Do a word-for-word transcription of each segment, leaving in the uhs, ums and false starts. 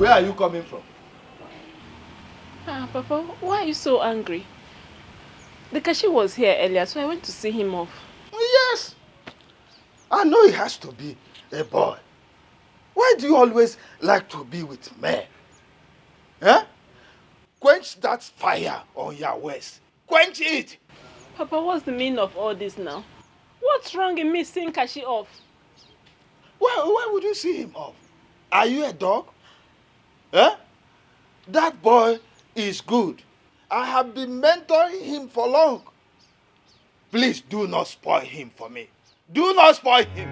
Where are you coming from? Ah, Papa, why are you so angry? The cashier was here earlier, so I went to see him off. Yes. I know it has to be a boy. Why do you always like to be with men? Eh? Quench that fire on your waist. Quench it. Papa, what's the meaning of all this now? What's wrong in me seeing Kashi off? Why, why would you see him off? Are you a dog? Eh? That boy is good. I have been mentoring him for long. Please do not spoil him for me. Do not spoil him.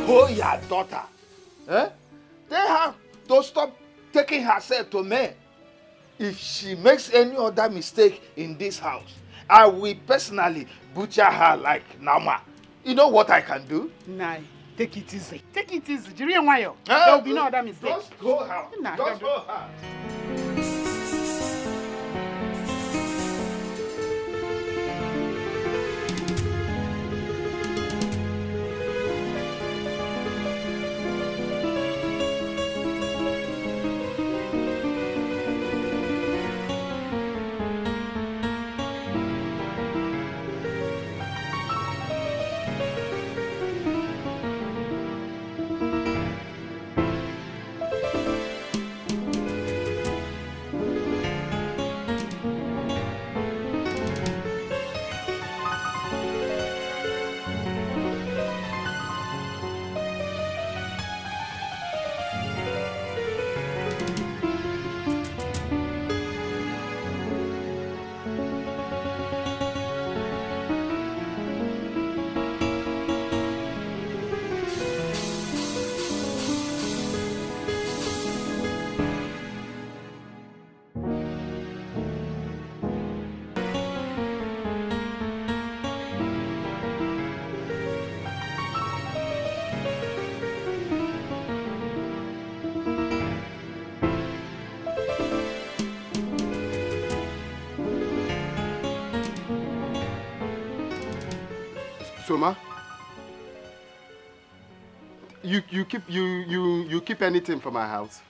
Hold your daughter. Eh? Tell her to stop taking herself to men. If she makes any other mistake in this house, I will personally butcher her like nama. You know what I can do? Nai, take it easy. Take it easy. Jiri nwayọ. Eh, There will be no other mistake. Just hold her. Nah, Just don't- hold her. Soma, you you keep you you you keep anything for my house?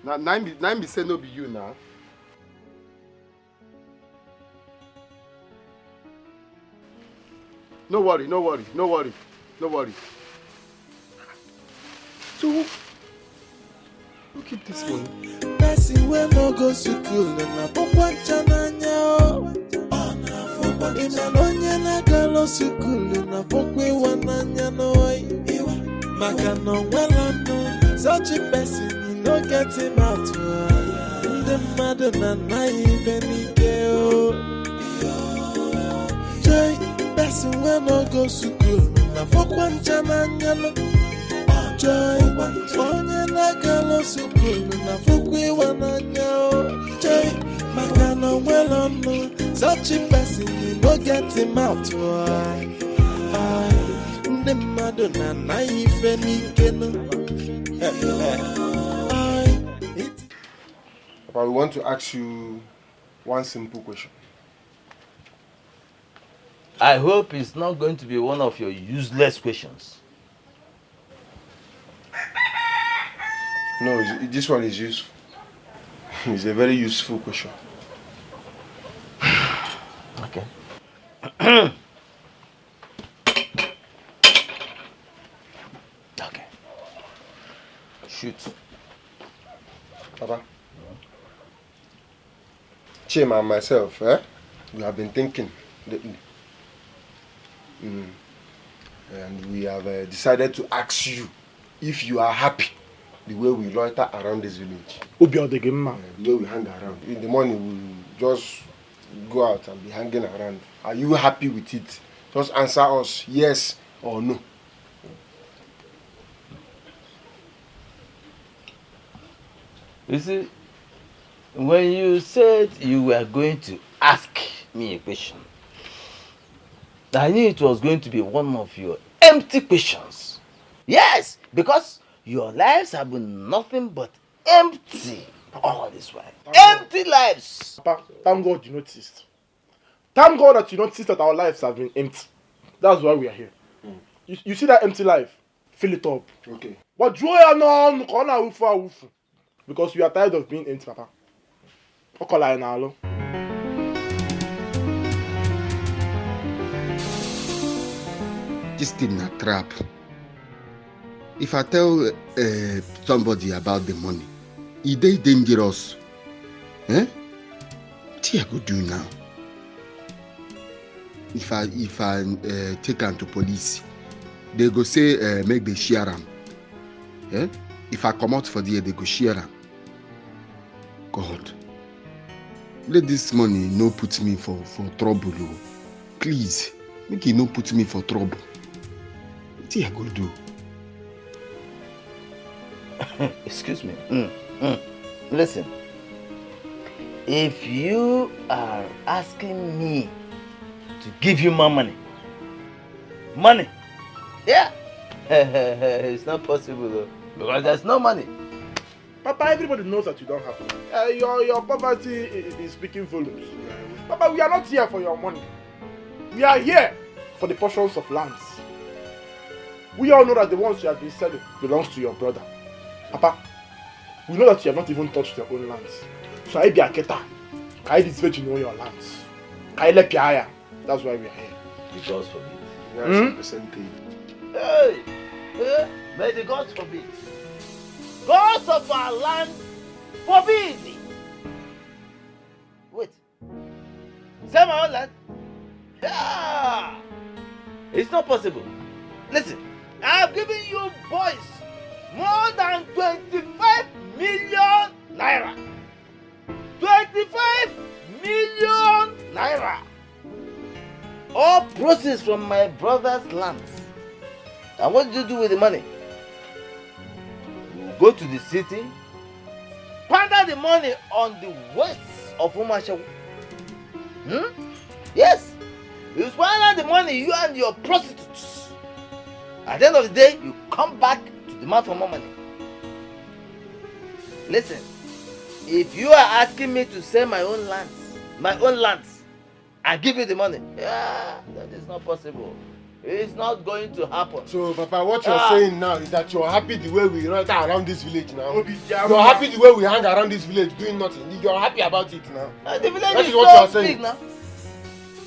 Na na im be na im be say no be you na. No worry, no worry, no worry, no worry. So who, who keep this money? Person wey no go school na pokwa ncha n'anya o. Ị ma na onye na-agala school na pokwa ịwa n'anya n'oyi. Maka na o nwere ọnụ, such a person, you no get him out. Ndị mmadụ na-anaghị ibe n'ike o. Joy, person wey no go school na pokwa ncha n'anya no. Joy, onye na-agala school na pokwa ịwa n'anya o. Joy, maka na o nwere ọnụ, such a person, you no get him out. Ndị mmadụ na-anaghị ife n'ike no. Papa, we want to ask you one simple question. I hope it's not going to be one of your useless questions. No, it's- this one is useful. It's a very useful question. Okay. Okay. Shoot. Papa. Chima and myself, eh? We have been thinking lately. Mm. And we have uh, decided to ask you if you are happy the way we loiter around this village. Obi ọ dị gị mma? The way we hang around. In the morning, we just go out and be hanging around. Are you happy with it? Just answer us yes or no. You see, when you said you were going to ask me a question, I knew it was going to be one of your empty questions. Yes, because your lives have been nothing but empty. All this while. Empty lives. Papa, thank God you noticed. Thank God that you noticed that our lives have been empty. That's why we are here. You, you see that empty life? Fill it up. Okay. But draw your no, no, no, no, no, no, no, because we are tired of being empty, Papa. Ọ kọla anyị n'alụ. This thing na trap. If I tell uh, somebody about the money, e dey dangerous. Eh? Wetin I go do now? If I if I uh, take am to police, they go say uh, make they share am. Eh? If I comot for there, they go share am. God, let this money no put me for for trouble o. Please, make e no put me for trouble. Wetin I go do? Excuse me. Mm, mm. Listen, if you are asking me to give you my money, money, yeah, it's not possible o, because there's no money. Papa, everybody knows that you don't have money. Uh, your, your poverty i- i- is speaking volumes. Papa, we are not here for your money. We are here for the portions of lands. We all know that the ones you have been selling belongs to your brother. Papa, we know that you have not even touched your own lands. So I be a keta. Ka anyị disvejin your lands. Ka anyị lepịa ya. That's why we are here. The gods forbid. That's Hmm? a percentage. Hey! Eh? May the gods forbid. Gods of our land forbid. Wait. Sell my own land? Yeah! It's not possible. Listen, I have given you boys more than twenty-five million naira. Twenty-five million naira. All proceeds from my brother's lands. And what do you do with the money? You go to the city, squander the money on the wastes of Umashawu. Hmm? Yes. You squander the money, you and your prostitutes. At the end of the day, you come back to demand for more money. Listen, if you are asking me to sell my own lands, my own lands, and give you the money, yeah, that is not possible. It's not going to happen. So, Papa, what you're Ah. saying now is that you're happy the way we loiter around this village now. Obi Jaro. You're happy the way we hang around this village doing nothing. You're happy about it now. Uh, the village That is is what so you're saying. big now.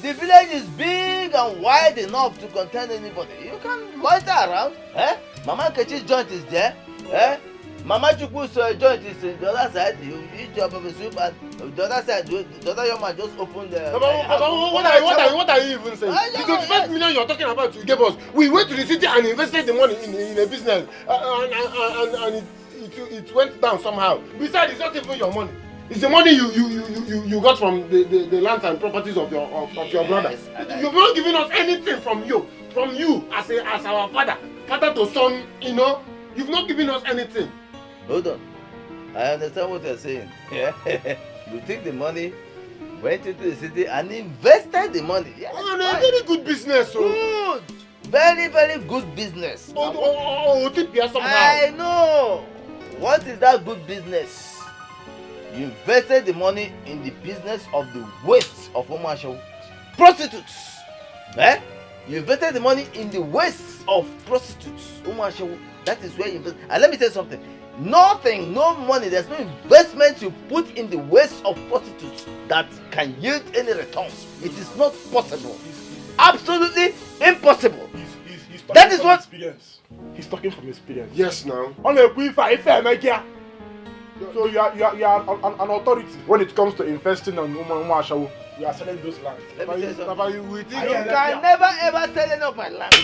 The village is big and wide enough to contain anybody. You can loiter around. Eh? Mama Nkechi's joint is there. Eh? Mama Chukwu's uh, joint is in the other side. You eat your pepper soup and the other side, the the other young man just opened the. Baba, Baba, what, what, are, what, are, what are you even saying? Ah, yeah, The twenty-five yes. million you're talking about you gave us, we went to the city and invested the money in, in a business, uh, and, and, and, and it, it, it went down somehow. Besides, it's not even your money. It's the money you you, you, you, you- you got from the, the, the lands and properties of your of, of your brother. Yes, and I- You've not given us anything from you, from you as a as our father, father to son. You know, you've not given us anything. Hold on. I understand what you're saying. Yeah. You took the money, went into the city and invested the money. Yes, Oh, no, fine. very good business. So. Good. Very, very good business. Oh, oh, oh, oh, tip here somehow. I know. What is that good business? You invested the money in the business of the waste of Umashawu. Prostitutes. Eh? You invested the money in the waste of prostitutes. Umashawu. That is where you invest. And let me tell you something. Nothing, no money, there's no investment you put in the waste of prostitutes that can yield any returns. It is not possible. Absolutely impossible. He's, he's, he's That talking is from what experience. He's talking from experience. Yes, now. Ọ na-ekwu ife a, ife eme gị a. So you are, you are, you are an, an, an authority when it comes to investing on ụmụ ụmụ ashawo. You are selling those lands. Let me tell you something. Baba, you, we think You can never ever sell any of my land.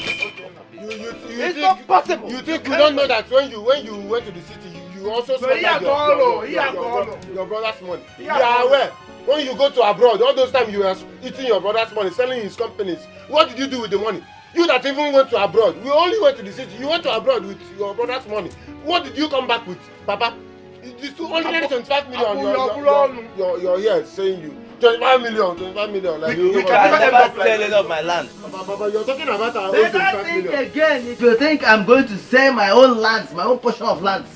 You, you, you It's think, not possible. you think we don't know that when you when you went to the city, you, you also So he squandered your, agolo, your, he your, your, agolo. your, your brother's money. He You are agolo. aware. When you go to abroad, all those times you were eating your brother's money, selling his companies. What did you do with the money? You that even went to abroad, we only went to the city. You went to abroad with your brother's money. What did you come back with, Papa? This two hundred twenty-five million. Abu- You're, Abu- you're, you're, you're, you're here saying you twenty-five million, twenty-five million. Like We- you we don't can have never sell any of my land. Papa, Papa, you're talking about our own Better twenty-five think million. again if you think I'm going to sell my own lands, my own portion of lands.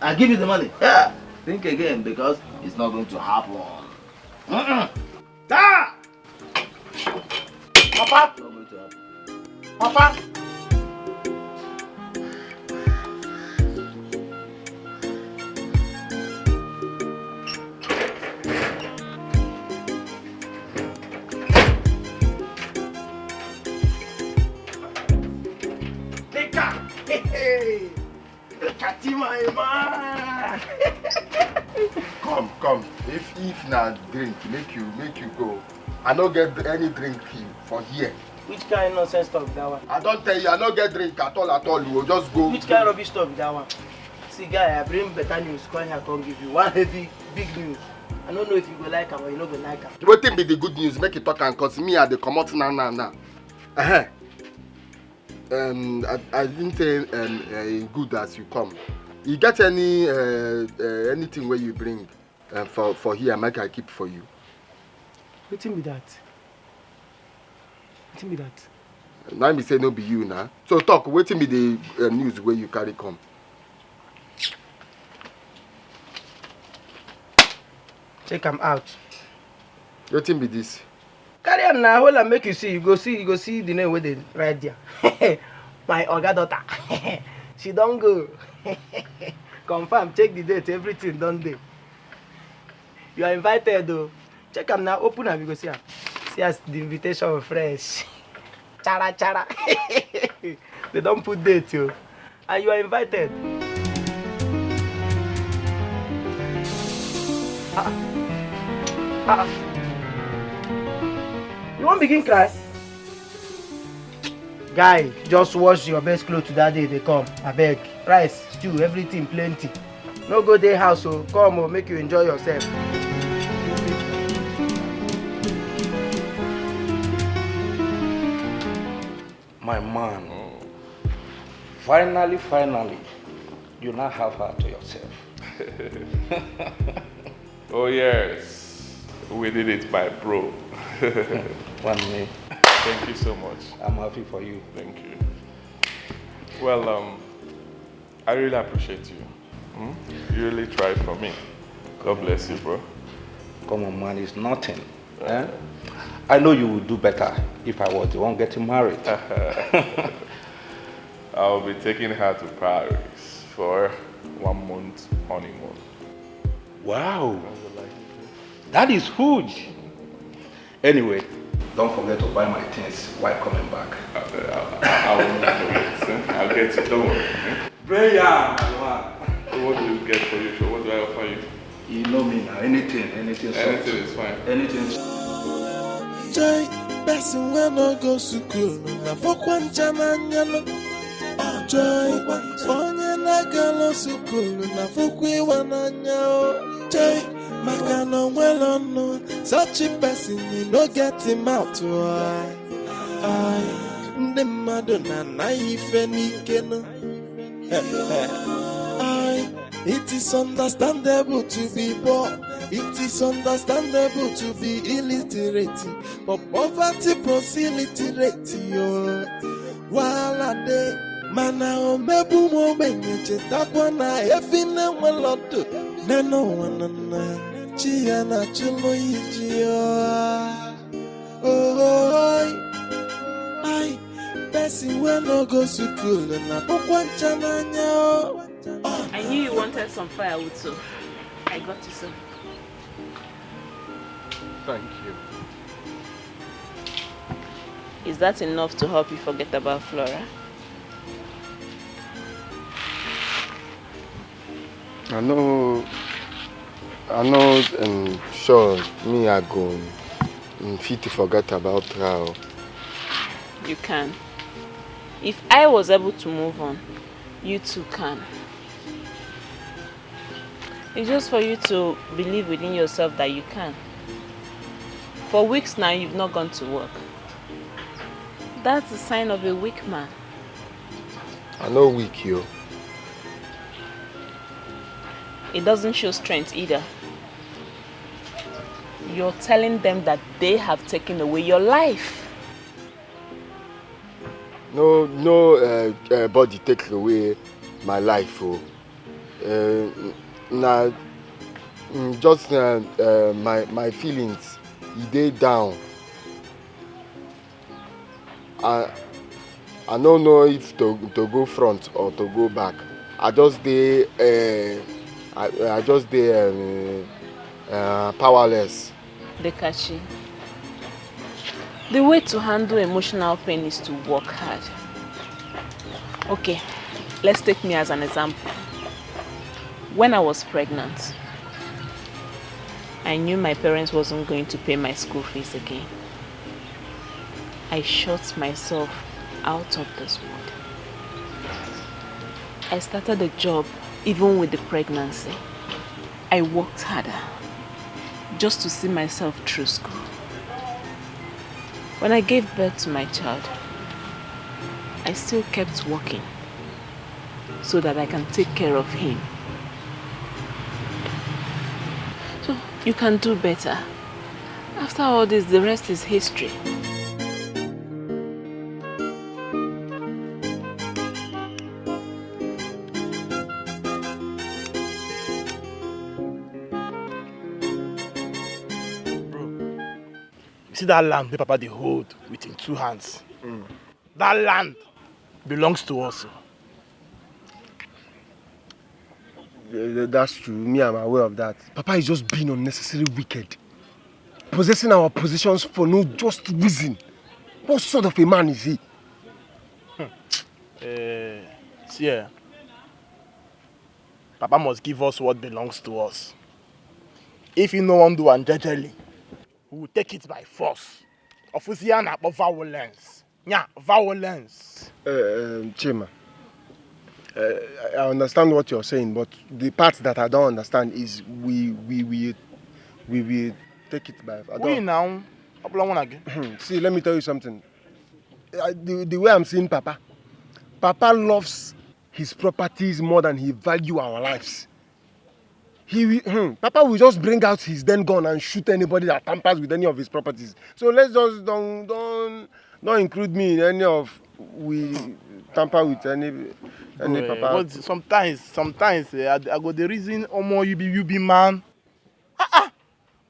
I give you the money. Yeah. Think again, because it's not going to happen. Mm-mm. Ah! Papa! It's not going to happen. Papa! Take am! Hey, hey! Look at him, my man! Come, come. If, if na drink, make you, make you go. I no get any drink for here. Which kind nonsense talk be that one? I don tell you, I no get drink at all, at all. You go just go. Which kind rubbish talk be that one? See, guy, I bring better news. Come here, come give you one heavy, big news. I don't know if you go like am or you no go like am. Wetin be the good news? Make you talk am, cause me, I dey comot now, now, now. Uh-huh. Um, I, I didn't say, um, uh, good as you come. You get any, uh, uh, anything where you bring, uh, for, for here, make I keep for you? Wetin be that? Wetin be that? Now me say no be you now. So talk, wetin be the, uh, news where you carry come? Check am out. Wetin be this? Carry am now, hold am make you see. You go see, you go see the name wey dey right there. My oga daughter. She don go. Confirm, check the date, everything don dey. You are invited o. Check am now, open am, you go see am. See as the invitation fresh. Chara chara. They don put date o. And you are invited. Ah. Ah. You wan begin cry? Guy, just wash your best clothes that day they come. Abeg, rice, stew, everything plenty. No go dey house o. Come o, make you enjoy yourself. My man, finally, finally, you now have her to yourself. Oh yes, we did it, my bro. One me. Thank you so much. I'm happy for you. Thank you. Well, um, I really appreciate you. Hmm? You really tried for me. God bless you, bro. Come on, man, it's nothing. Eh? I know you would do better if I was the one getting married. I'll be taking her to Paris for one month honeymoon. Wow. That is huge. Anyway, don't forget to buy my things while coming back. I, I, I, I won't forget. Eh? I'll get it. Don't worry. Eh? Prayer, my man. So what do you get for you? So what do I offer you? You know me now. Anything, anything. Anything is fine. Anything. Joy, person wey no go school, na fokwa ncha n'anya no. Joy, onye na-agala school, na fokwa ịwa n'anya o. Joy, maka na o nwere ọnụ, such a person, you no get him out. Ai, ndị mmadụ na-anaghị ife n'ike no. Ai, it is understandable to be poor. It is understandable to be illiterate. But poverty proximity rate yo. Wahala dey. Mana omegbu m ogbenye chetakwa na efi na-enwere ọdụ. Nene ụwa na nna chi ya na-achụlụ ya iji ya. Oh, ai, person wey no go school na fokwa ncha n'anya o. I knew you wanted some firewood, so I got you some. Thank you. Is that enough to help you forget about Flora? I know, I know, um, sure, me, I go, um, fit to forget about her. You can. If I was able to move on, you too can. It's just for you to believe within yourself that you can. For weeks now, you've not gone to work. That's a sign of a weak man. I no weak, yo. It doesn't show strength either. You're telling them that they have taken away your life. No, no, uh, uh, body take away my life, oh. Uh, na, Mm, just uh, uh, my my feelings, e dey down. I I no know if to to go front or to go back. I just dey uh, I, I just dey um, uh, powerless. Dekachi, the way to handle emotional pain is to work hard. Okay, let's take me as an example. When I was pregnant, I knew my parents wasn't going to pay my school fees again. I shut myself out of this world. I started a job even with the pregnancy. I worked harder just to see myself through school. When I gave birth to my child, I still kept working so that I can take care of him. So you can do better. After all this, the rest is history. Bro, you see that land wey Papa dey hold with him two hands? Mm. That land belongs to us. That's true. Me, I'm aware of that. Papa is just being unnecessarily wicked. Possessing our positions for no just reason. What sort of a man is he? Uh, see, eh, Papa must give us what belongs to us. If he no wan do am jejely, we will take it by force. Ofusi ya na-akpọ violence. Nya, violence. Uh, um, Chima, uh, I understand what you're saying, but the part that I don't understand is we we we we will take it by. I We don't, now, ọ bụla nwa na gị. See, let me tell you something. Uh, the, the way I'm seeing Papa, Papa loves his properties more than he value our lives. He will- hmm, Papa will just bring out his then gun and shoot anybody that tampers with any of his properties. So let's just don't don't don't include me in any of we tamper with any any Bro, eh, Papa. But sometimes, sometimes eh, I, I go the reason, omo, you be you be man. Ah ah,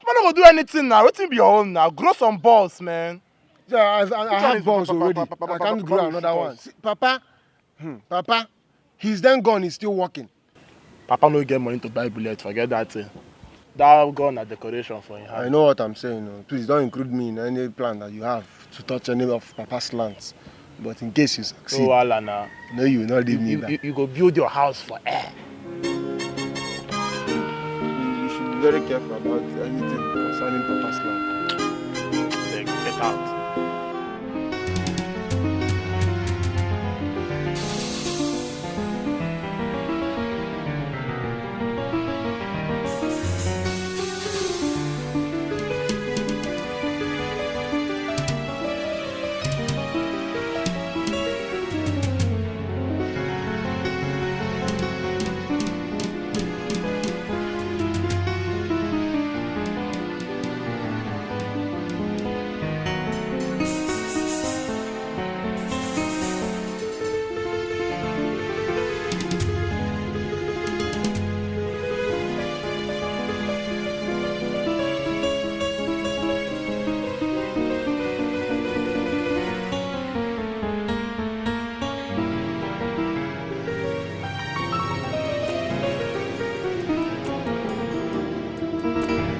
man no go do anything now. Wetin be your own now? Grow some balls, man. Yeah, I, I, I Which one have is balls Papa, already. Papa, Papa, I can't Papa, grow Papa, another Papa? One. See, Papa, hmm, Papa, his then gun is still working. Papa no get money to buy bullet. Forget that thing. That gun na decoration for him hand. I know what I'm saying. Oh. Please don't include me in any plan that you have to touch any of Papa's lands. But in case you No succeed, wahala na. No, you will not leave You, me you, back. You, you go build your house for air. You should be very careful about anything concerning Papa's land. Then get out.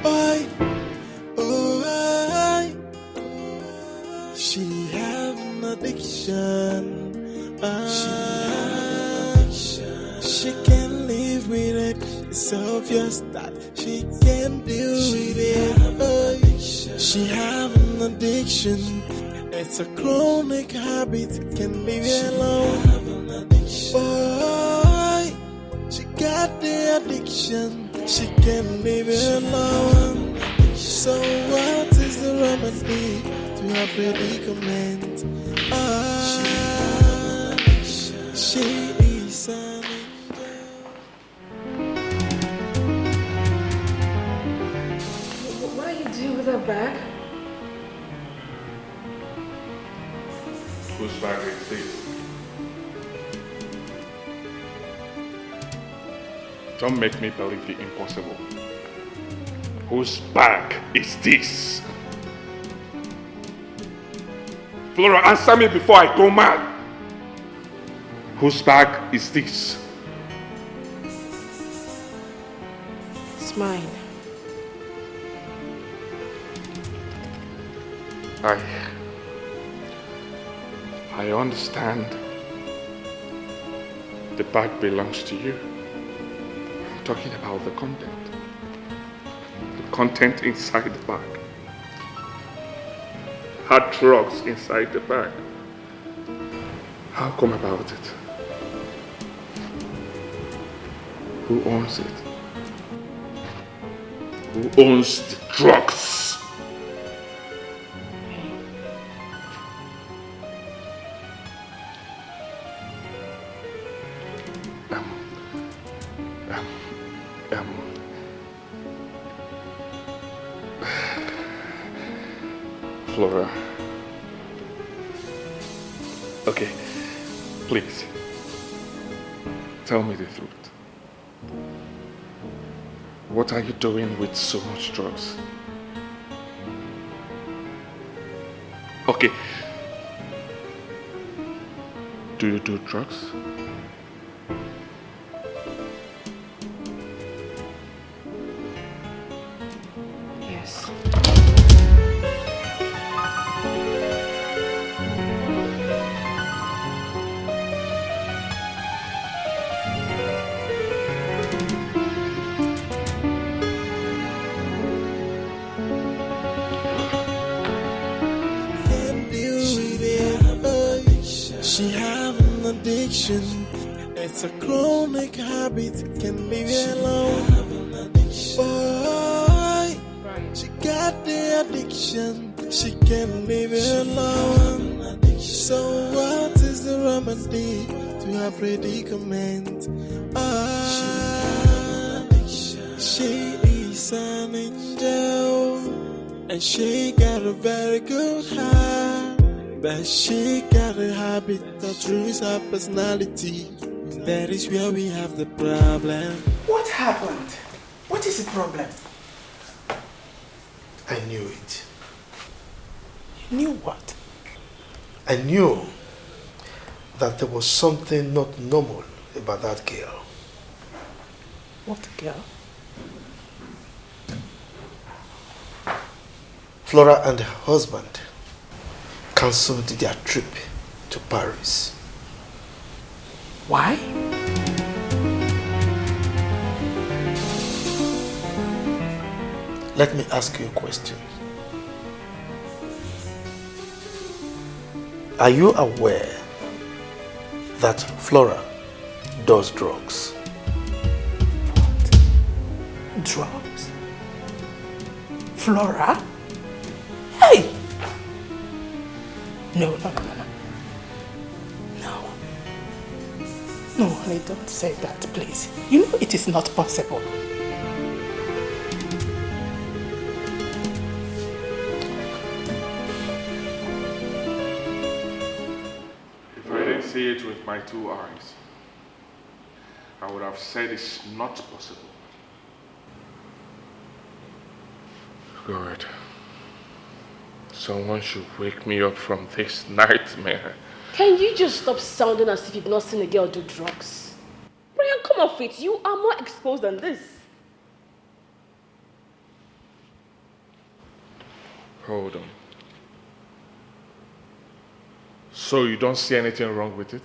Oi, oh, oi. She have an addiction. Ah. She have an addiction. She can't live with it. It's obvious that she can't deal with it. Oi. She have an addiction. It's a chronic habit. Can't leave it alone. Oi. She got the addiction, she can't leave it alone. So what is the remedy to her predicament? Ah, she is an angel. What are you doing with that bag? Whose bag is this? Don't make me believe the impossible. Whose bag is this? Flora, answer me before I go mad. Whose bag is this? It's mine. I I understand the bag belongs to you. I'm talking about the content. The content inside the bag. Hard drugs inside the bag. How come about it? Who owns it? Who owns the drugs? Um, um, um, Flora. Okay, please. Tell me the truth. What are you doing with so much drugs? Okay. Do you do drugs? Yes. She have an addiction. It's a chronic habit. Can leave it alone. Boy, she got the addiction. She can leave it alone. So what is the remedy to her predicament? Ah, she is an angel, and she got a very good heart, but she got a habit that ruins her personality. That is where we have the problem. What happened? What is the problem? I knew it. You knew what? I knew that there was something not normal about that girl. What girl? Flora and her husband cancelled their trip to Paris. Why? Let me ask you a question. Are you aware that Flora does drugs? Drugs? Flora? Hey! No, no, no, no, no. No. No, honey, don't say that, please. You know it is not possible. If I didn't see it with my two eyes, I would have said it's not possible. God. Someone should wake me up from this nightmare. Can you just stop sounding as if you've not seen a girl do drugs? Brian, come off it. You are more exposed than this. Hold on. So you don't see anything wrong with it?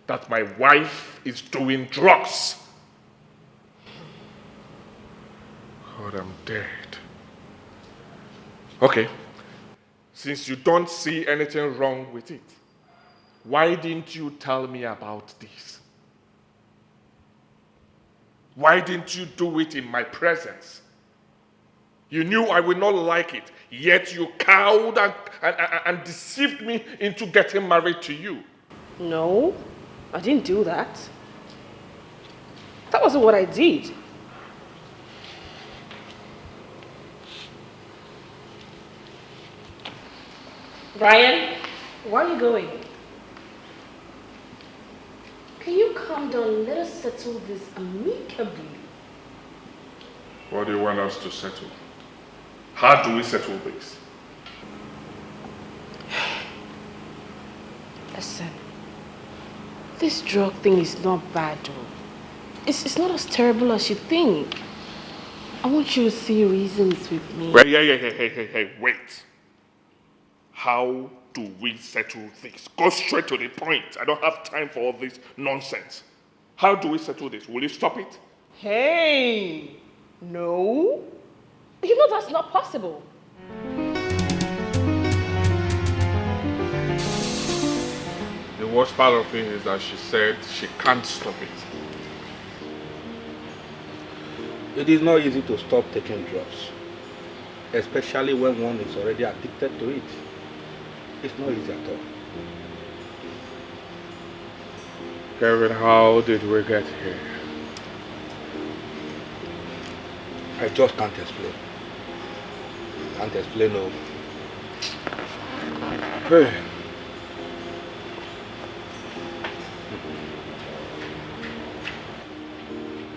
That my wife is doing drugs? God, I'm dead. Okay. Since you don't see anything wrong with it, why didn't you tell me about this? Why didn't you do it in my presence? You knew I would not like it, yet you cowed and, and, and, and deceived me into getting married to you. No, I didn't do that. That wasn't what I did. Brian, where are you going? Can you calm down? Let us settle this amicably. What do you want us to settle? How do we settle this? Listen, this drug thing is not bad though. It's, it's not as terrible as you think. I want you to see reasons with me. Wait, yeah, yeah, hey, hey, hey, hey, wait. How do we settle this? Go straight to the point. I don't have time for all this nonsense. How do we settle this? Will you stop it? Hey, no. You know that's not possible. The worst part of it is that she said she can't stop it. It is not easy to stop taking drugs, especially when one is already addicted to it. It's not easy at all. Kevin, how did we get here? I just can't explain. Can't explain, no. Hey.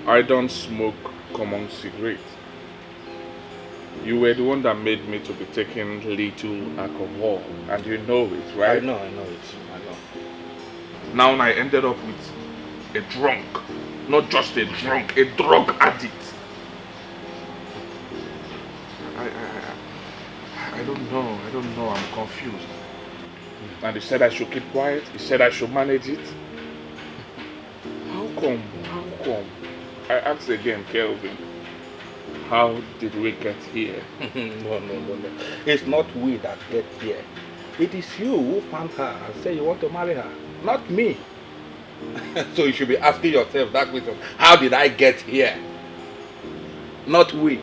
I don't smoke common cigarette. You were the one that made me to be taking little alcohol, and you know it, right? I know, I know it. I know. Now I ended up with a drunk, not just a drunk, a drug addict. I, I, I, I don't know. I don't know. I'm confused. And he said I should keep quiet. He said I should manage it. How come? How come? I ask again, Kelvin. How did we get here? No, no, no, no. It's not we that get here. It is you who found her and say you want to marry her, not me. So you should be asking yourself that question. How did I get here? Not we.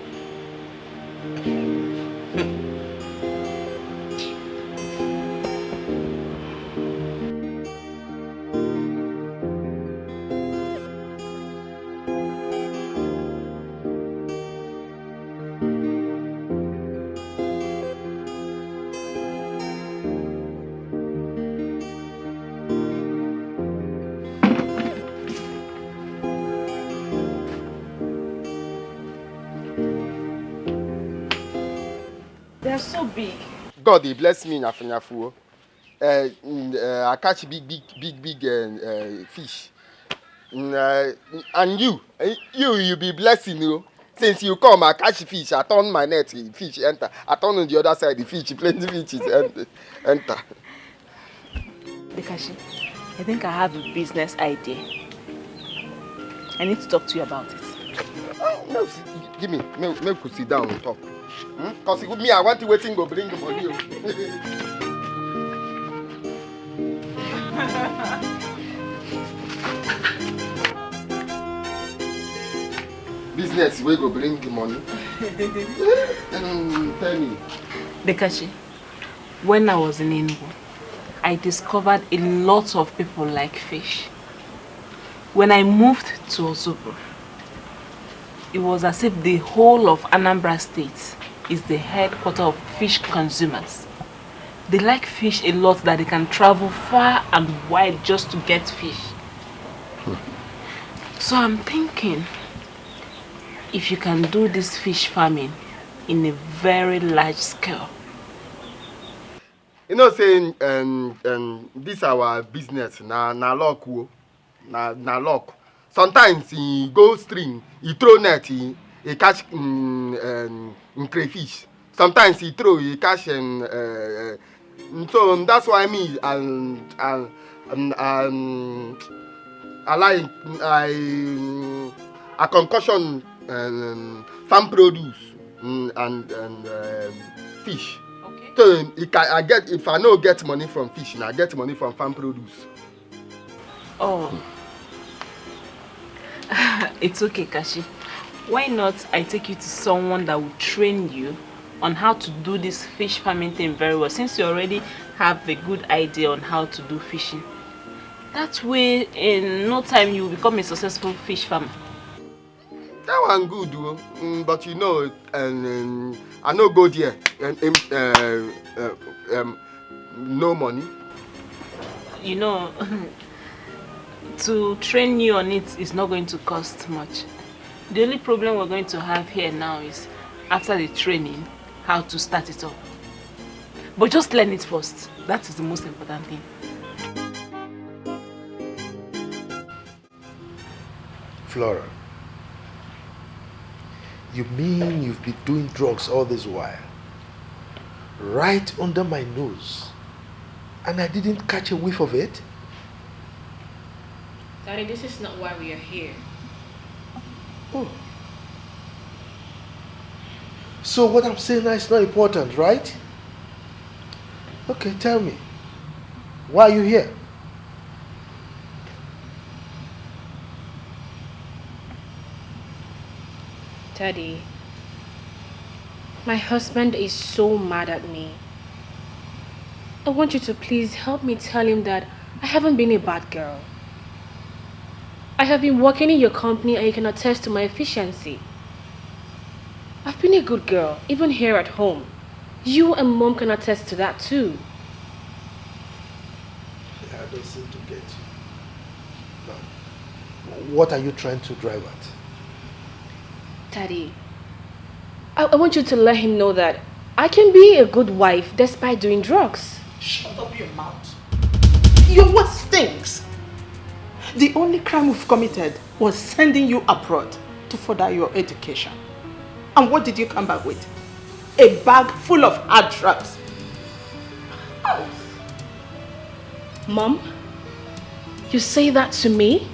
They're so big. God dey bless me nyafu nyafu o. Uh, mm, uh, I catch big big big big uh, uh, fish. Mm, uh, and you, uh, you you be blessing o. Since you come, I catch fish. I turn my net, fish enter. I turn on the other side, the fish, plenty fish is ent- enter. Dekashi, I think I have a business idea. I need to talk to you about it. Oh, no, s- give me, make, make we sit down and talk. Hmm? Cause me, I want to waiting go bring the money. Oh. Business we go bring the money. Mm, tell me. Dekashi, when I was in Enugu, I discovered a lot of people like fish. When I moved to Ozubru, it was as if the whole of Anambra State is the headquarter of fish consumers. They like fish a lot that they can travel far and wide just to get fish. So I'm thinking if you can do this fish farming in a very large scale. You know say um, um, this our business na na luck o, na na luck. Sometimes he go stream, he throw net, he, he catch um, um, crayfish. Sometimes he throw, he catch um, uh, uh, so um, that's why me and and and um, I like I um, I concussion um, farm produce um, and and um, fish. Okay. So um, he can, I get if I no get money from fish, I get money from farm produce. Oh. It's okay, Kashi. Why not I take you to someone that will train you on how to do this fish farming thing very well, since you already have a good idea on how to do fishing. That way, in no time, you will become a successful fish farmer. That one good o, mm, but you know, and um, I no go there. And um, uh, uh, um, no money. You know, to train you on it is not going to cost much. The only problem we're going to have here now is, after the training, how to start it up. But just learn it first. That is the most important thing. Flora, you mean you've been doing drugs all this while? Right under my nose. And I didn't catch a whiff of it? Daddy, this is not why we are here. Oh. So what I'm saying now is not important, right? Okay, tell me. Why are you here? Daddy, my husband is so mad at me. I want you to please help me tell him that I haven't been a bad girl. I have been working in your company and you can attest to my efficiency. I've been a good girl, even here at home. You and mom can attest to that too. I don't seem to get you. Now, what are you trying to drive at? Daddy, I, I want you to let him know that I can be a good wife despite doing drugs. Shut up your mouth. Your word stinks. The only crime we've committed was sending you abroad to further your education. And what did you come back with? A bag full of hard drugs. Mom, you say that to me?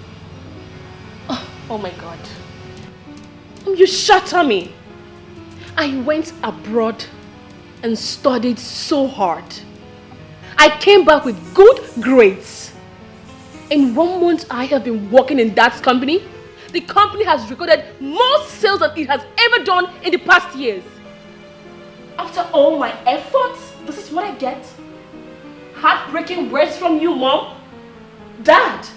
Oh, oh my God. Mom, you shatter me. I went abroad and studied so hard. I came back with good grades. In one month I have been working in that company, the company has recorded more sales than it has ever done in the past years. After all my efforts, this is what I get? Heartbreaking words from you, Mom? Dad!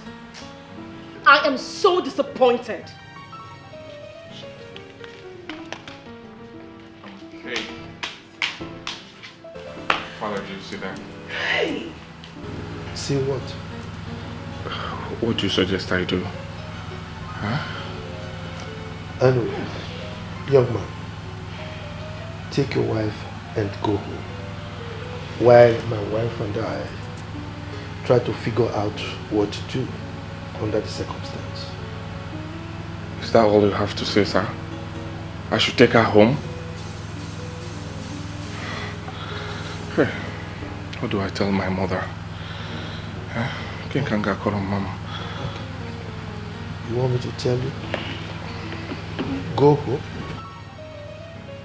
I am so disappointed. Hey. Father, do you see that? See what? What do you suggest I do? Huh? Anyway, young man, take your wife and go home. While my wife and I try to figure out what to do under the circumstance. Is that all you have to say, sir? I should take her home? Hey, what do I tell my mother? Huh? Ken can go call on mama. You want me to tell you? Go home.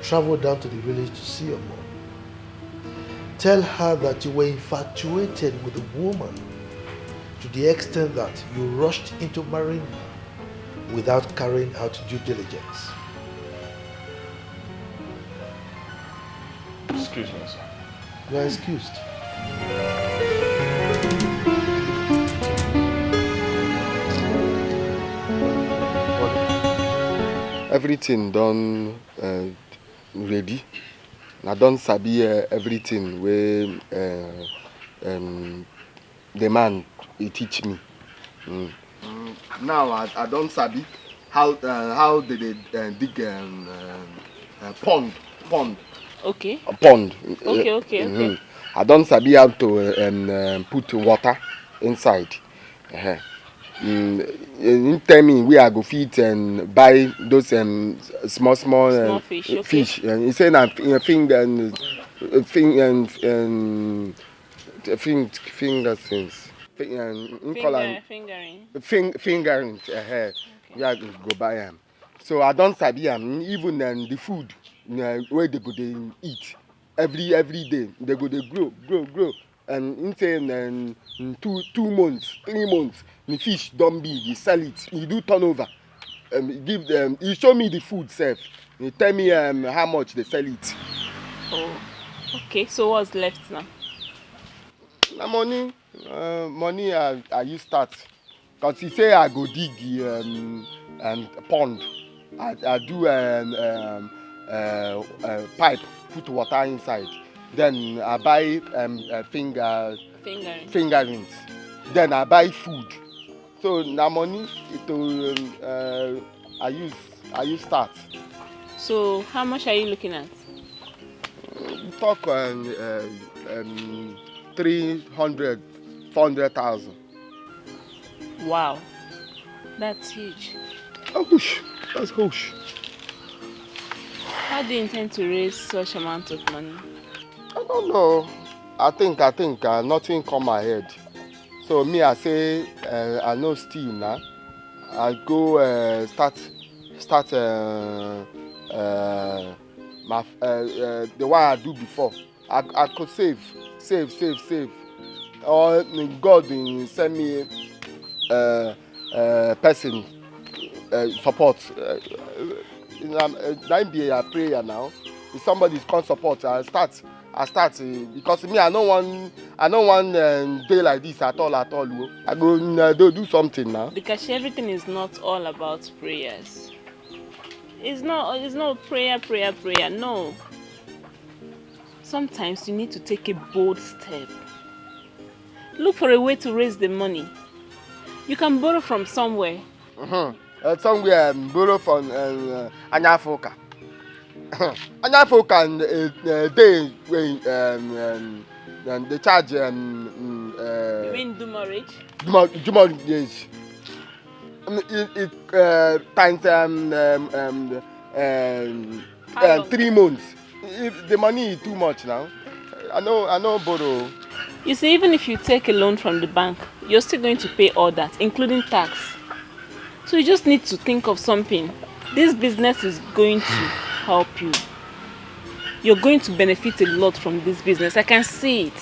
Travel down to the village to see your mom. Tell her that you were infatuated with the woman to the extent that you rushed into marrying her without carrying out due diligence. Excuse me, sir. You are excused. Everything done uh, ready. I don sabi uh, everything wey uh, um, the man he teach me. Mm. Mm, now I, I don sabi how uh, how they dey uh, dig um, um, uh, pond pond. Okay. A pond. Okay, okay, okay. I don sabi how to um, um, put water inside. Uh-huh. Mm, he tell me where I go fit and buy those um, small small, Small uh, fish, okay. Fish. And he say na f- uh, finger and uh, finger and um, fing, finger things. Fing, um, we call am Fingering. fing, fingerings. Uh-huh. Where I go buy am. So I don sabi am. Even um, the food uh, wey they go dey eat every every day, they go dey grow grow grow. And in say um, in two two months, three months, the fish don big, he sell it, he do turnover. Um, he give them, he show me the food sef. He tell me um, how much they sell it. Oh, okay. So what's left now? Na money, uh, money I, I use start. Cause he say I go dig um, um, pond. I, I do um, um, uh, uh, pipe, put water inside. Then I buy um, uh, finger Fingering. fingerings. Then I buy food. So na money to um, uh, I use I use start. So how much are you looking at? Talk um, uh, um, three hundred, four hundred thousand. Wow, that's huge. Oh, whoosh. That's huge. How do you intend to raise such amount of money? I don't know. I think, I think uh, nothing come ahead. So me, I say uh, I no steal now. I go uh, start, start uh, uh, my uh, uh, the one I do before. I, I could save, save, save, save. Or God will send me uh, uh, person uh, support. Uh, uh, na im be a prayer now. If somebody come support, I start, I start uh, because me, I no wan, I no wan um, dey like this at all, at all. Oh. I go uh, do do something now. Because everything is not all about prayers. It's not, it's not prayer, prayer, prayer. No. Sometimes you need to take a bold step. Look for a way to raise the money. You can borrow from somewhere. Uh, somewhere um, borrow from um, uh, Anyafoka. Anyafoka and uh, uh, they when um, um, um, they charge um, um, You uh, mean do mortgage? Juma Juma days. Um, it, it uh, times um, um, um, um, How um, long? Three months. If the money is too much now. I know, I know borrow. You see, even if you take a loan from the bank, you're still going to pay all that, including tax. So you just need to think of something. This business is going to help you. You're going to benefit a lot from this business. I can see it.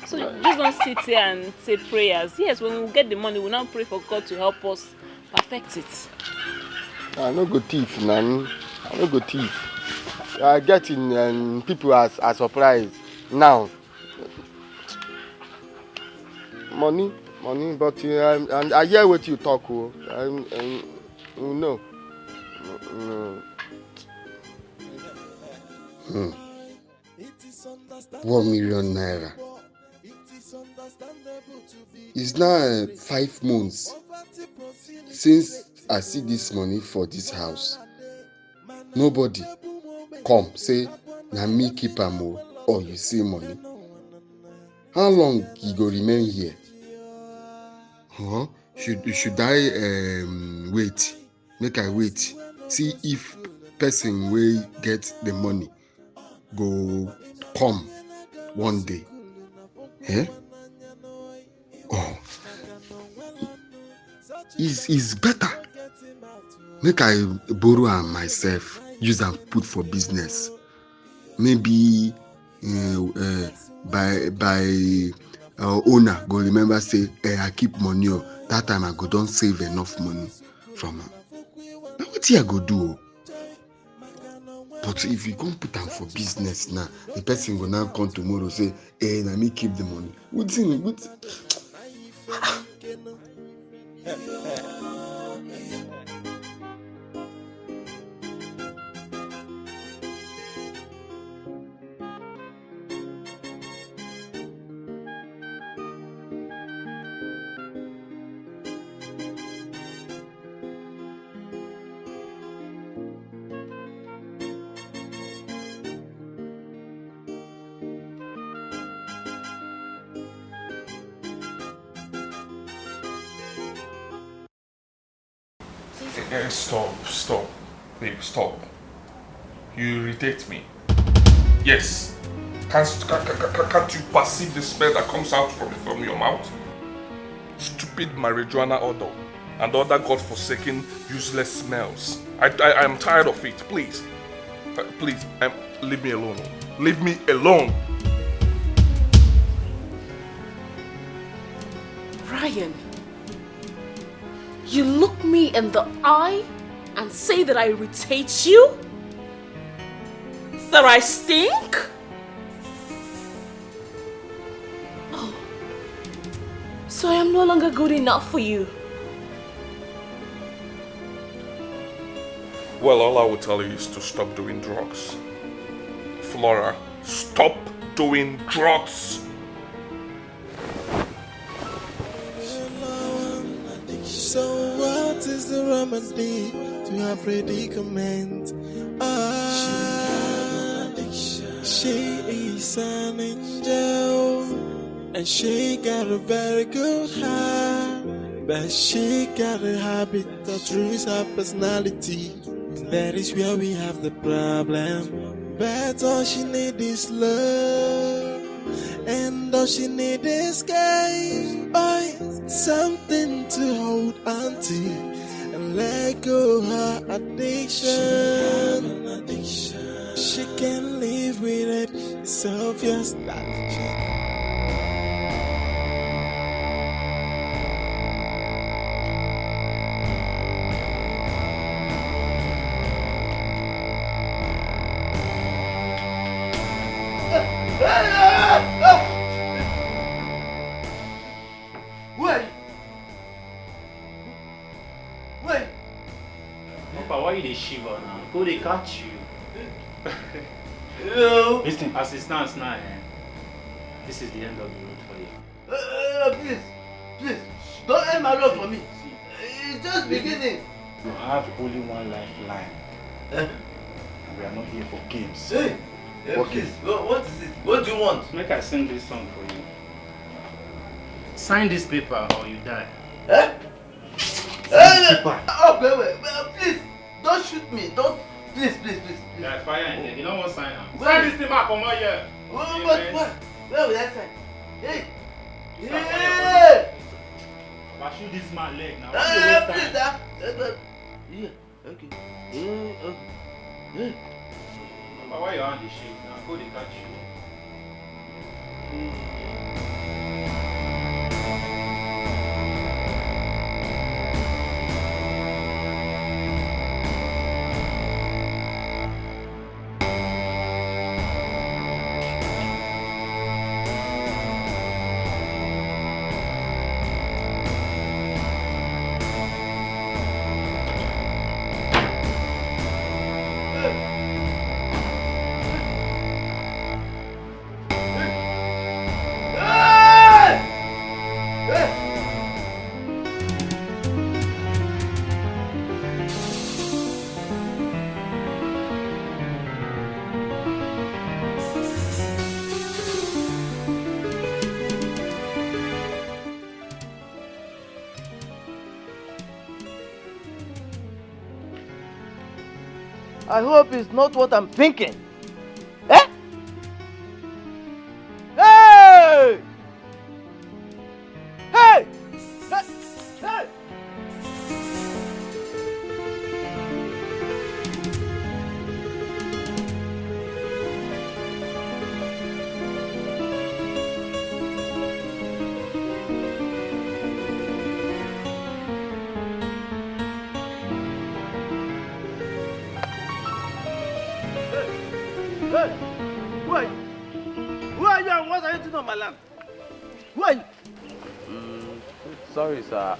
So just don't sit here and say prayers. Yes, when we get the money, we'll now pray for God to help us perfect it. I no go thief, man. I no go thief. I get in um, people as a surprise now. Money, money, but uh, and I hear what you talk. Oh. I, I, you know. Mm. Hmm. One million naira. It's now uh, five months since I see this money for this house. Nobody come say na me keep am o or you see money. How long e go remain here? Huh? Should should I um, wait? Make I wait. See if person wey get the money go come one day. Eh? Oh, it's, it's better make I borrow am myself, use am put for business. Maybe uh, uh, by by uh, owner go remember say eh, I keep money o. That time I go don save enough money from am. Na wetin I go do o? But if you come put am for business now, the person go now come tomorrow say, eh, na me keep the money. Wetin, wetin? Eh, stop, stop, babe, stop. You irritate me. Yes. Can't, can't, can't, can't you perceive the smell that comes out from, from your mouth? Stupid marijuana odor and other godforsaken, useless smells. I, I, I am tired of it. Please. Uh, please, um, leave me alone. Leave me alone. Brian, you look me in the eye and say that I irritate you? That I stink? Oh, so I am no longer good enough for you. Well, all I will tell you is to stop doing drugs. Flora, stop doing drugs. What is the remedy to her predicament? Ah, she is an angel, and she got a very good heart, but she got a habit that ruins her personality. That is where we have the problem. But all she need is love, and all she need is sky. Oh, something to hold on to and let go her addiction. She can live with it. It's obvious that she Wait. Papa, why you dey shiver now? Go dey catch you. Yo. Listen. As it stands now, eh, this is the end of the road for you. Uh, please, please, don't end my road for me. See, see. It's just beginning. You have only one lifeline. Eh? And we are not here for games. Hey, hey, okay. Please, what is it? What do you want? Make I sing this song for you. Sign this paper or you die. Eh? Sign this paper. Oh, wait, wait, wait, please, don't shoot me. Don't, please, please, please, please. Guy, fire in there. You don't want sign am. Where? Sign this thing back, come out here. Where, where, where, where will I sign? Hey. Hey. Papa, shoot this man leg now. Ah, please, ah. Eh, eh, yeah. Okay. Eh, okay. Eh. Papa, why your hand dey shake now? Go dey catch you. I hope it's not what I'm thinking. Eh? Hey! Hey! Hey! Hey! Hey! Who are you? Who are you and what are you doing on my land? Who are you? Mm, sorry, sir.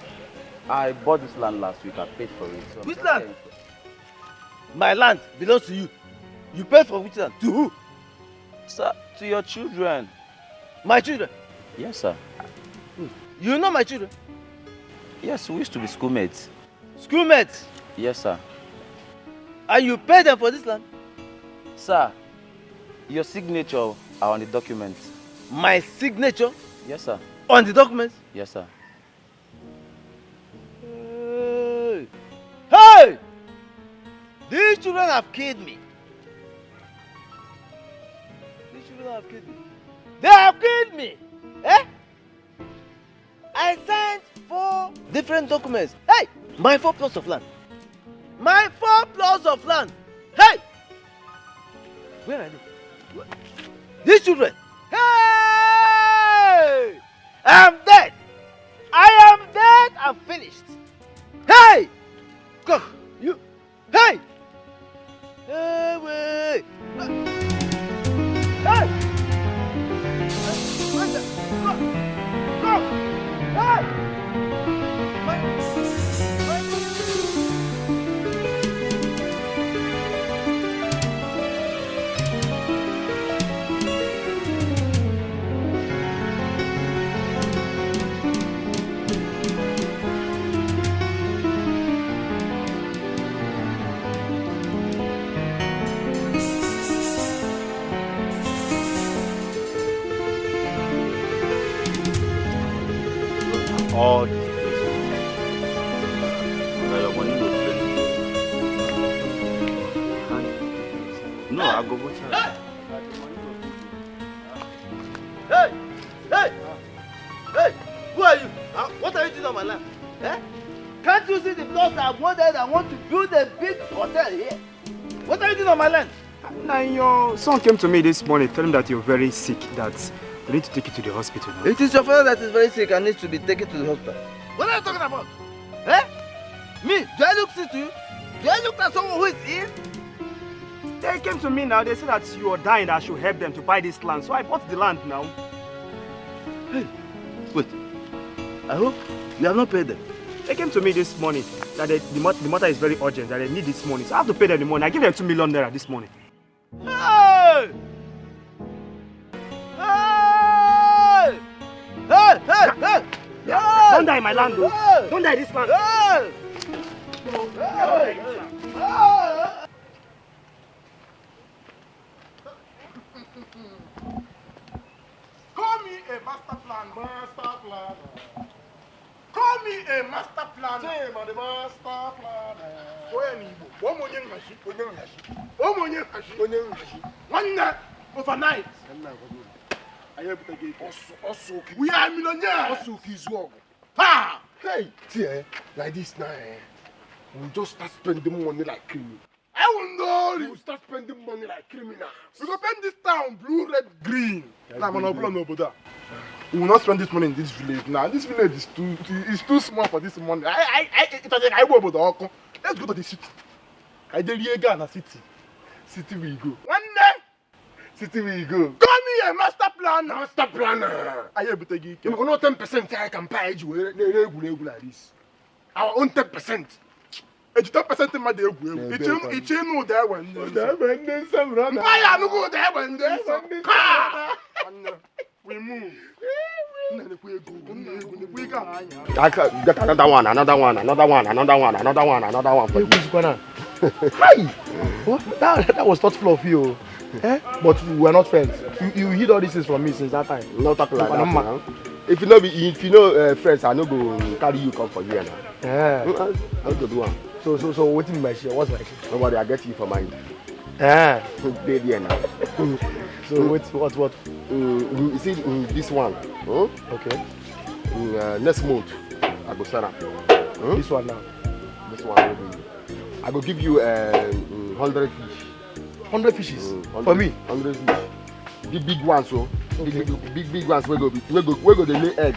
I bought this land last week. I paid for it. So I'm... Which land? My land belongs to you. You paid for which land? To who? Sir, to your children. My children? Yes, sir. Hmm. You know my children? Yes, we used to be schoolmates. Schoolmates? Yes, sir. And you paid them for this land? Sir, your signature are on the document. My signature? Yes, sir. On the document? Yes, sir. Hey! Hey! These children have killed me. These children have killed me. They have killed me. Eh? I signed four different documents. Hey! My four plots of land. My four plots of land. Hey! Where are they? Where? These children. Hey! I am dead. I am dead and finished. Hey! Come, you. Hey! Hey, wait! Hey! Go! Go! Hey! My, my all this place. Na your money go spend. No, I go go tell. Hey! Hey! Hey! Who are you? Huh? What are you doing on my land? Eh? Can't you see the plots I wanted? I want to build a big hotel here. What are you doing on my land? Now, your son came to me this morning telling that you're very sick, that we need to take you to the hospital now. It is your father that is very sick and needs to be taken to the hospital. What are you talking about? Eh? Me? Do I look sick to you? Do I look like someone who is ill? They came to me now. They said that you are dying, that I should help them to buy this land. So I bought the land now. Hey, wait. I hope you have not paid them. They came to me this morning that they, the, mat- the matter is very urgent, that they need this money. So I have to pay them the money. I give them two million naira this morning. Hey! Hey! Hey! Hey! Hey! Don't die in my land, though. Hey! Don't die this land. Hey! Hey! Hey! Call me a master plan, master plan. Call me a master planner. Say, I'm the master planner. Onye n'Igbo, kpọọ m onye nhazi. Onye nhazi. Kpọọ m onye nhazi. Onye nhazi. Nwanne, overnight. Nna, gwa gị. Anyị ebute gị ike. Ọsụ, ọsụ oke. We are millionaires. Ọsụ oke izu ọgụ. Ha! Hey, see, eh, like this now, eh, we just start spending money like criminal. I will know. We will start spending money like criminals. We go paint this town blue, red, green. Like na mana ọbụla n'obodo a. We will not spend this money in this village now. This village is too, is too small for this money. I, I, I, it was like I go obodo ọkụ. Let's go to the city. Ka anyị jee rie ego a na city. City we go. Nwanne! City we go. Call me a master planner. Master planner. Anyị ebute gị ike. You know ten percent I can buy eji were na-egwuregwu like this. Our own ten percent. Eji ten percent mmadụ egwu egwu. Iche ịnụ ụda egbe ndị nsọ. Ụda egbe ndị nsọ, brother. Mba ya anụghị ụda egbe ndị nsọ. Egbe ndị nsọ, brother. We move. Nna, nekwe ego, nekwe ego anyị. Get another one, another one, another one, another one, another one, another one for you. Ekwuzikwana. Hi! What? That, that was thoughtful of you. Eh? But we are not friends. You, you hid all these things from me since that time. No talk like that now. If you know, if you know, uh, friends, I no go carry you come for here now. Eh. Mm, I, I no go do am. So, so, so, wetin be my share? What's my share? Nobody, I get you for mind. Eh. Dey there now. So, what, what, what? Mm, you see, mm, this one. Hmm? Okay. Mm, uh, next month, I go sell am. Hmm? This one now. This one will be. I go give you, uh, mm, hundred fish. Hundred fishes? Mm, for me? Hundred fish. The big ones, so. Okay. The big, big, big ones wey go be, wey go, wey go dey lay egg.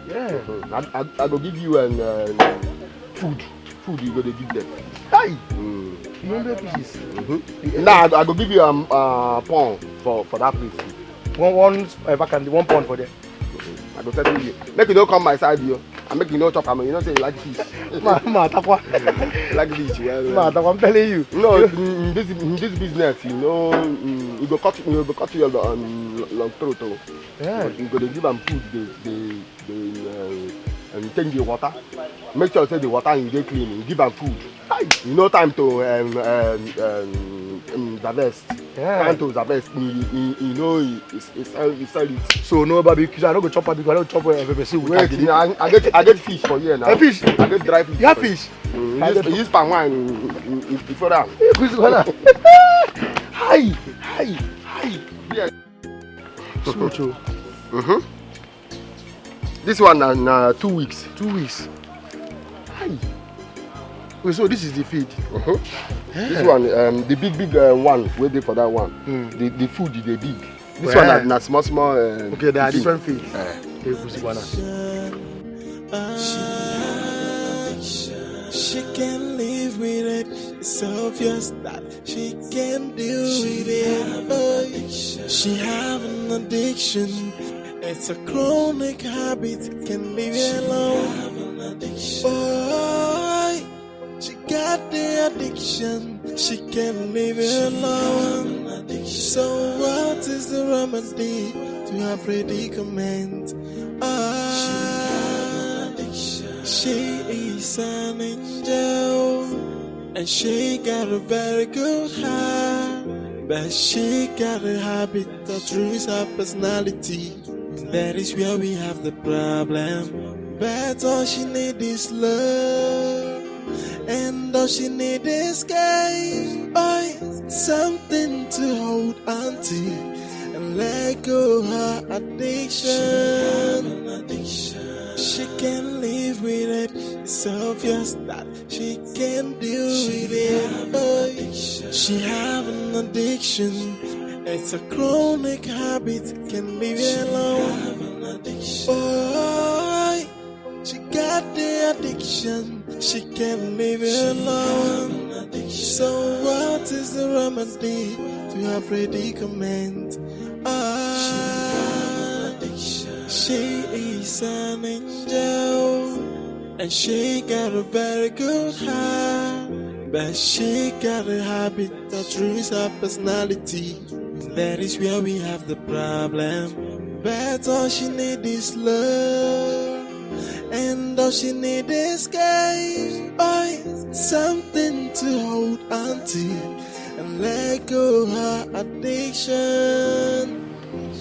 Yeah. Mm-hmm. I, I, I go give you an, uh, food. Food you go dey give them. Hi! Mm. Hundred fishes. Mm-hmm. Now I, I go give you, um, uh, pond for, for that place. One, one, uh, vacant, one pond for there. I go settle you. Make you no come my side, yo. And make you no chop am. You know say you like fish. Ma, ma, takwa. You like fish, yeah. Ma, takwa, I'm telling you. No, in, in this, in this business, you know, mm, you go cut, you go cut your, um, long throat, oh. Yeah. You go dey give am food, dey, dey, dey, uh, and change the water. Make sure say the water you dey clean. You give am food. Hi. You know time to, um, um, um, um, divest. Yeah. Time to divest. You, you, you know, it's, it's, it's, it's, it's. So no barbecue. I no go chop barbecue. I no chop, uh, pepper soup with. Wait, I, I get, I get fish for here now. A fish? I get dry fish. You have fish? Mm, I use, use palm wine in, in, in, before that. Hi, hi, hi. Yeah. Smooth, oh. Mm-hmm. This one na, na two weeks. Two weeks. Hi. Wait, so this is the feed? Uh-huh. Yeah. This one, um, the big, big, uh, one wey dey for that one. Mm. The, the food dey big. This one na, na small, small, uh, okay, there are different feed. Eh. Hey, Kusi Bana. She can live with it. It's obvious that she can deal with it. Oh, she have an addiction. It's a chronic habit, can leave it alone. Boy, she got the addiction, she can leave it alone. So what is the remedy to her predicament? Ah, she is an angel, and she got a very good heart, but she got a habit that ruins her personality. That is where we have the problem. But all she need is love, and all she need is care. Oh, something to hold on to, and let go her addiction. She can live with it. It's obvious that she can deal with it. Oh, she have an addiction. It's a chronic habit. Can leave it alone. Oh, she got the addiction. She can leave it alone. So what is the remedy to her predicament? Ah, she is an angel, and she got a very good heart, but she got a habit that ruins her personality. That is where we have the problem. But all she need is love, and all she need is care. Oh, something to hold on to, and let go her addiction.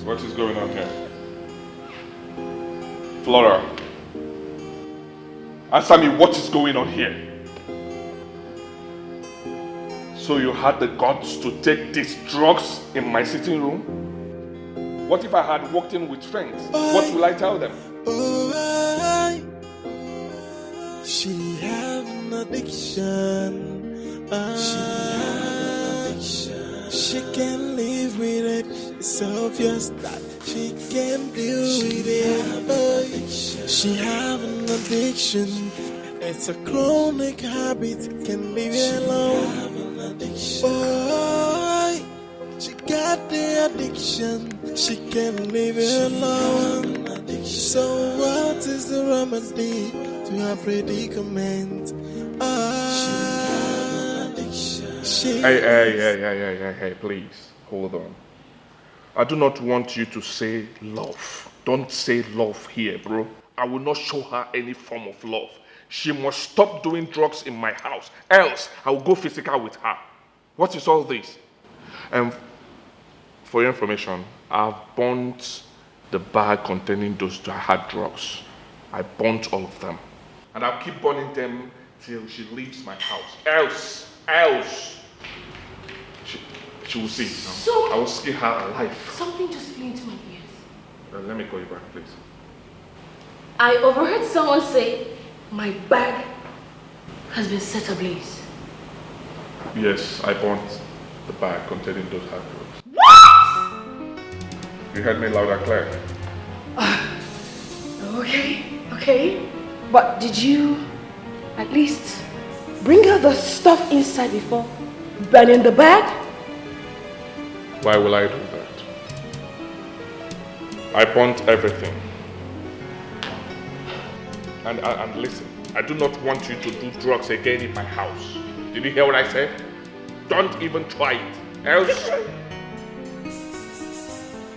What is going on here? Flora, answer me, what is going on here? So you had the guts to take these drugs in my sitting room? What if I had walked in with friends? What will I tell them? Oh, I, she have an addiction. Ah, she have an addiction. She can live with it. It's obvious that she can deal with it. Oh, she have an addiction. It's a chronic habit. Can leave it alone. Oh, she got the addiction. She can leave it alone. So what is the remedy to her predicament? Ah, she. Hey, hey, hey, hey, hey, hey, hey, please, hold on. I do not want you to say love. Don't say love here, bro. I will not show her any form of love. She must stop doing drugs in my house. Else, I will go physical with her. What is all this? And for your information, I've burnt the bag containing those hard drugs. I burnt all of them. And I'll keep burning them till she leaves my house. Else, else, she, she will see it now. So I will skin her alive. Something just flew into my ears. Uh, let me call you back, please. I overheard someone say my bag has been set ablaze. Yes, I burnt the bag containing those hard drugs. What? You heard me loud and clear. Okay, okay. But did you at least bring out the stuff inside before burning the bag? Why will I do that? I burnt everything. And, and, and listen, I do not want you to do drugs again in my house. Did you hear what I said? Don't even try it. Else,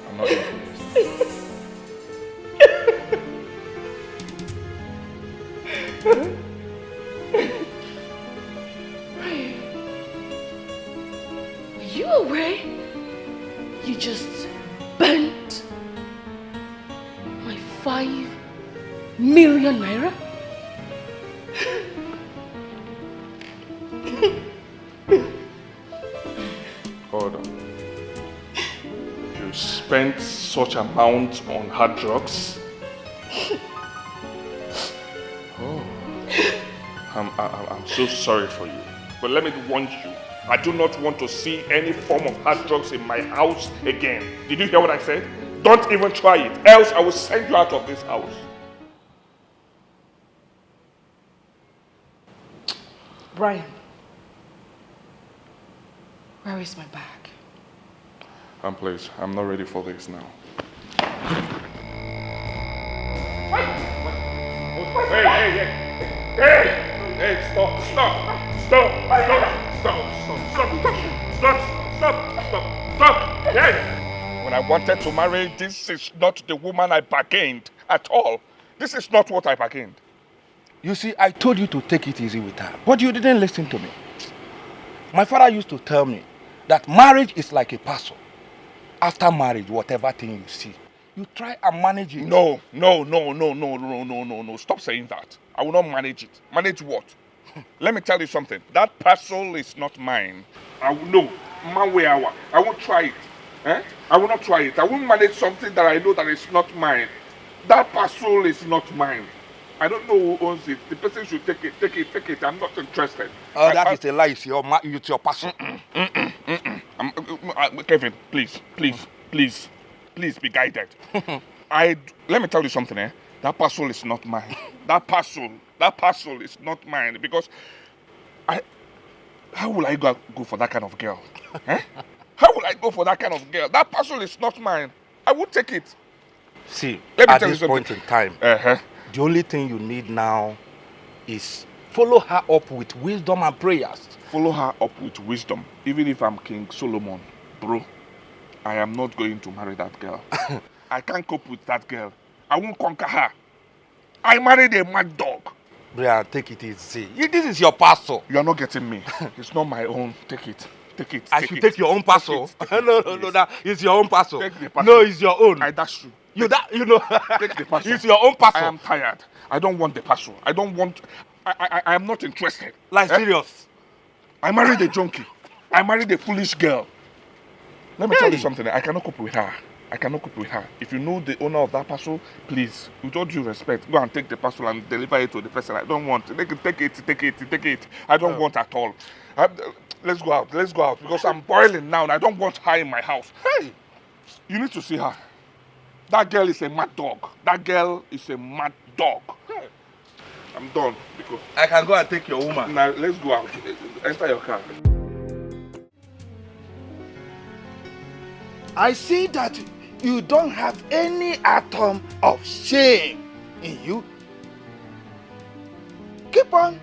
I'm not interested. Are you aware? You just burnt my five million naira. Hold on. You spent such amount on hard drugs? Oh. I'm, I'm, I'm so sorry for you. But let me warn you. I do not want to see any form of hard drugs in my house again. Did you hear what I said? Don't even try it. Else I will send you out of this house. Brian, where is my bag? Um, please, I'm not ready for this now. Hey, hey, hey, hey, hey, stop, stop, stop, stop, stop, stop, stop, stop, stop, stop, stop, stop, hey. When I wanted to marry, this is not the woman I bargained at all. This is not what I bargained. You see, I told you to take it easy with her, but you didn't listen to me. My father used to tell me that marriage is like a parcel. After marriage, whatever thing you see, You try and manage it. No, no, no, no, no, no, no, no, no. Stop saying that. I will not manage it. Manage what? Let me tell you something. That parcel is not mine. I will, no, man, where I wa- I won't try it. Eh? I will not try it. I won't manage something that I know that is not mine. That parcel is not mine. I don't know who owns it. The person should take it, take it, take it. I'm not interested. Oh, I- that I- is a lie. It's your, ma- it's your parcel. I'm, uh, uh, Kevin, please, please, please, please be guided. I let me tell you something. Eh? That parcel is not mine. That parcel, that parcel is not mine because I. How will I go go for that kind of girl? Eh? How will I go for that kind of girl? That parcel is not mine. I will take it. See, Let me at tell you this something. Point in time, Uh-huh. the only thing you need now is follow her up with wisdom and prayers. Follow her up with wisdom. Even if I'm King Solomon, bro, I am not going to marry that girl. I can't cope with that girl. I won't conquer her. I married a mad dog. Brian, take it easy. You, this is your parcel. You are not getting me. It's not my own. Take it. Take it. I should take your own parcel. Take it, take No, it, no, no, please. That is your own parcel. Take the parcel. No, it's your own. I dash you. You that you know. Take the parcel. It's your own parcel. I am tired. I don't want the parcel. I don't want. I I I am not interested. Like Eh? Serious. I married a junkie. I married a foolish girl. Let me tell you Hey. Something. I cannot cope with her. I cannot cope with her. If you know the owner of that parcel, please, with all due respect, go and take the parcel and deliver it to the person. I don't want. Take it, take it, take it, take it. I don't Oh. Want at all. I, let's go out. Let's go out because I'm boiling now. And I don't want her in my house. Hey, you need to see her. That girl is a mad dog. That girl is a mad dog. Hey, I'm done. Because I can go and take your woman. Now let's go out. Enter your car. I see that you don't have any atom of shame in you. Keep on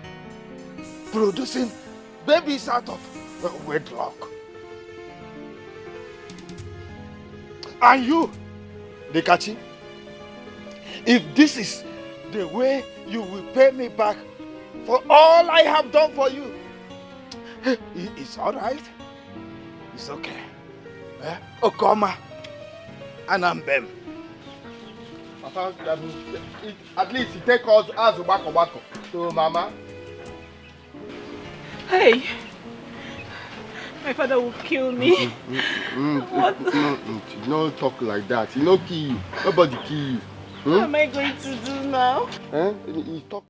producing babies out of uh, wedlock. And you, Dikachi, if this is the way you will pay me back for all I have done for you, it's all right. It's okay. Eh? Okoma, Anambem. Papa, that means it, at least he take us as Obako Bako. So, Mama. Hey! My father will kill me. Mm, What? Mm, mm, no talk like that. He no kill you. Nobody kill you. What am I going to do now? Eh? He talk.